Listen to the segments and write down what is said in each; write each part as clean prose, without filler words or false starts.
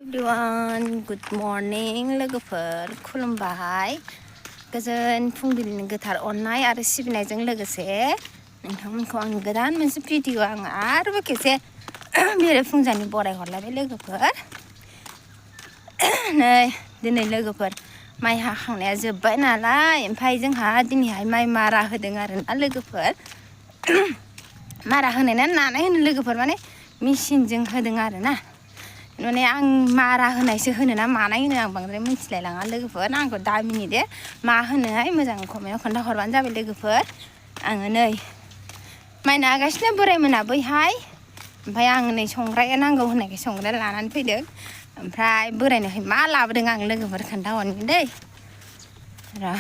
Everyone, good morning लोगोफोर खुलुमबाय गोजोन फुंबिलिनि गोथार अननाय आरो सिबिनायजों लोगोसे नोंथांमोनखौ आं गोदान मोनसे भिडिअ आं आरोबो खेबसे बेरेफुंजानि बराय हरलायबाय लोगोफोर नै दिनै लोगोफोर माइ हाखांनाया जोब्बाय नालाय ओमफ्राय जोंहा दिनैहाय माइ मारा होदों आरोना लोगोफोर मारा होनाय ना नानाय होनो लोगोफोर माने मेसिनजों होदों आरोना माने आं मारा होनायसो होनो ना मानाय होनो आं बांद्राय मिथिलाय लाङा लोगोफोर आंखौ दा मिनिदे मा होनोहाय मोजां कमेन्टआव खोन्थाहरबानो जाबाय लोगोफोर आङो नै माइ नागासिनो बोरायमोना बैहाय ओमफ्राय आं नै संग्राया नांगौ होननायखाय संग्राया लानानै फैदों ओमफ्राय बोरायनोहाय मा लाबोदों आं लोगोफोर खोन्थाहरनि दै र'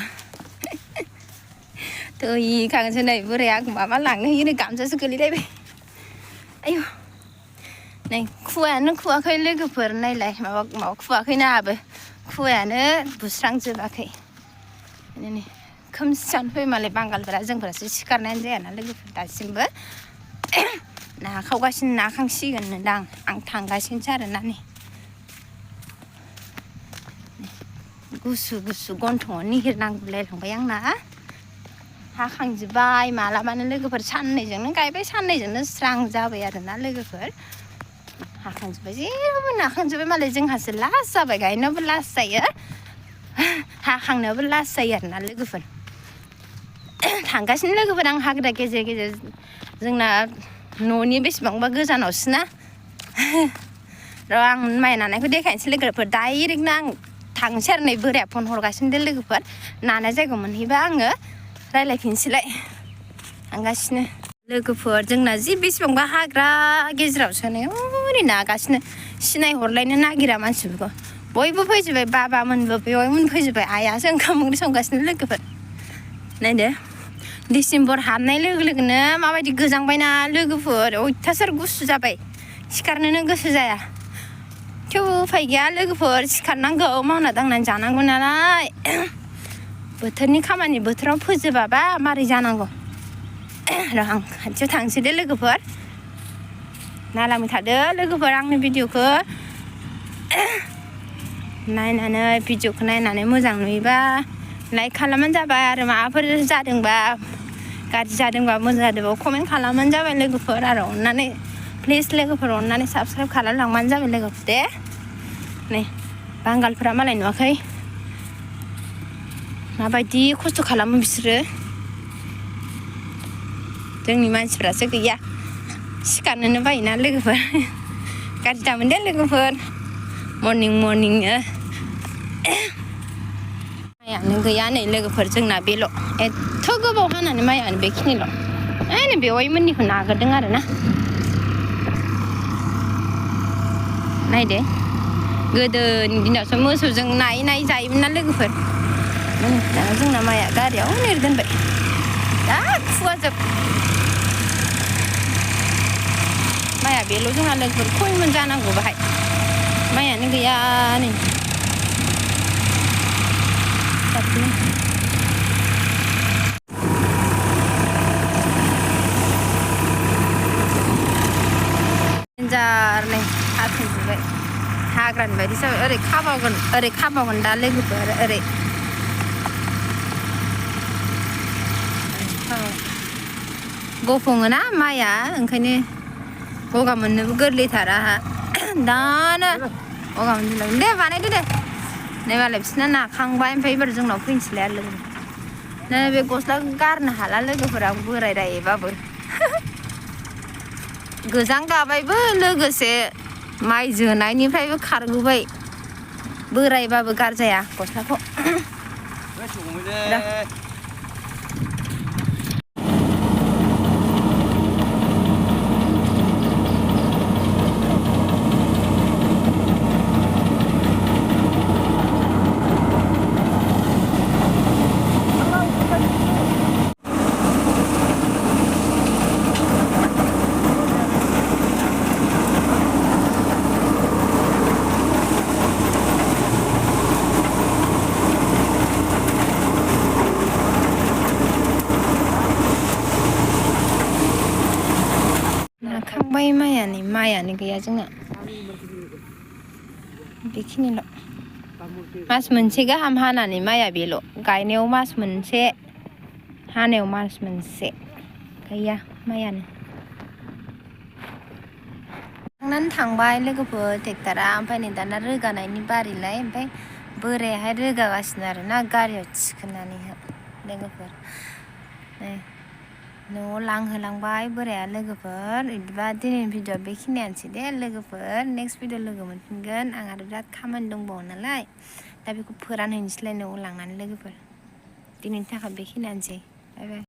थैखागोनसो नै बोराया आंखौ मा लांनो होयो गामसासो गोलैलायबाय आयु नै खुवायानो खुवाखै लोगोफोर नायलाय माबा खुवाखैना आहाबो खुवायानो बुस्रांजोबाखै नै खोमसियानो फैयो मालाय बांगालफोरा जोंफोरासो सिखारनायानो जायाना लोगोफोर दासिमबो नाखावगासिनो नाखांसिगोन दां आं थांगासिनोसो आरोना नै गुसु गुसु गन्थङाव निहिर नांगुलायलांबाय आंना हाखांजोब्बाय मालाबानो लोगोफोर साननैजोंनो गायबाय साननैजोंनो स्रां जाबाय आरोना लोगोफोर हाखांजोब्बाय जेबो नाखांजोब्बाय मालाय जोंहासो लास्ट जाबाय गायनायावबो लास्ट जायो हाखांनायावबो लास्ट जायो आरोना लोगोफोर थांगासिनो लोगोफोर आं हाग्रा गेजेर गेजेर जोंना न'नि बेसेबांबा गोजानावसोना र' आं माइ नानायखौ देखायनोसै लोगोफोर डाइरेक्टनो आं थांसै आरो नै बोराया फन हरगासिनो दे लोगोफोर नानाय जायगायाव मोनहैबा आङो रायज्लायफिनसैलाय थांगासिनो लोगोफोर जोंना जि बेसेबांबा हाग्रा गेजेरावसो नै हरै नागासिनो सिनायहरलायनो नागिरा मानसिफोरखौ बयबो फैजोब्बाय बाबामोनबो बेवाइमोन फैजोब्बाय आइयासो ओंखाम ओंख्रि संगासिनो लोगोफोर नायदो डिसेम्बर हाबनाय लोगो लोगोनो माबायदि गोजांबायना लोगोफोर अयथासार गुसु जाबाय सिखारनोनो गोसो जाया थेवबो उफाय गैया लोगोफोर सिखारनांगौ मावना दांनानै जानांगौ नालाय बोथोरनि खामानि बोथोराव फोजोबाबा मारै जानांगौ र' आं खाथियाव थांसै दे लोगोफोर नालांबाय थादो लोगोफोर आंनि भिडिअखौ नायनानै भिडिअखौ नायनानै मोजां नुयोबा लाइक खालामबानो जाबाय आरो माबाफोर जादोंबा गाज्रि जादोंबा मोजां जादोंबा कमेन्ट खालामबानो जाबाय लोगोफोर आरो अननानै प्लिज लोगोफोर अननानै साबस्क्राइब खालामलांबानो जाबाय लोगोफोर दे नै बांगालफोरा मालाय नुवाखै माबायदि खस्थ' खालामो बिसोरो जोंनि मानसिफ्रासो गैया सिखारनोनो बायोना लोगोफोर गाज्रि दामोन दे लोगोफोर मर्निं माइयानो गैया नै लोगोफोर जोंना बेल' एथ' गोबाव हानानै माइयानो बेखिनिल' नै बेवाइमोननिखौ नागिरदों आरोना नायदो गोदोनि दिनावसो मोसौजों नायै जायोमोन ना लोगोफोर दाना जोंना माइया गारियाव नेर दोनबाय दा खुवाजोब माइया बेल' जोंहा लोगोफोर खयमोन जानांगौ बाहाय माइयानो गैया नै नै हाफिनजोब्बाय हाग्रानि बायदि जाबाय ओरै खाबावगोन दा लोगोफोर ओरै गफङोना माइया ओंखायनो गगा मोननोबो गोरलैथार आहा दानो गगा मोनजोबलाय दे बानायदो दे नै मालाय बिसोरना नाखांबाय ओमफ्राय एबार जोंनाव फैनोसैलाय आरो लोगो नै बे गस्ला गारनो हाला लोगोफोरा बोराय रायबाबो गोजां गाबायबो लोगोसे माइ जोनायनिफ्रायबो खारगोबाय बोरायबाबो गारजाया गस्लाखौ नाखांबाय माइयानो गैया जोंना बेखिनिल' मास मोनसे गाहाम हानानै माइया बेल' गायनायाव मास मोनसे हानायाव मास मोनसे गैया माइयानो थांनानै थांबाय लोगोफोर ट्रेक्टरा ओमफ्राय नै दाना रोगानायनि बारिलाय ओमफ्राय बोरायाहाय रोगागासिनो आरोना गारियाव थिखोनानैहाय लोगोफोर न'आव लांहोलांबाय बोराया लोगोफोर बिदिबा दिनैनि भिडिअ बेखिनियानोसै दे लोगोफोर नेक्स्ट भिडिअ लोगो मोनफिनगोन आं आरो बिराद खामानि दंबावो नालाय दा बेखौ फोरानहैनोसैलाय न'आव लांनानै लोगोफोर दिनैनि थाखाय बेखिनियानोसै बाय बाय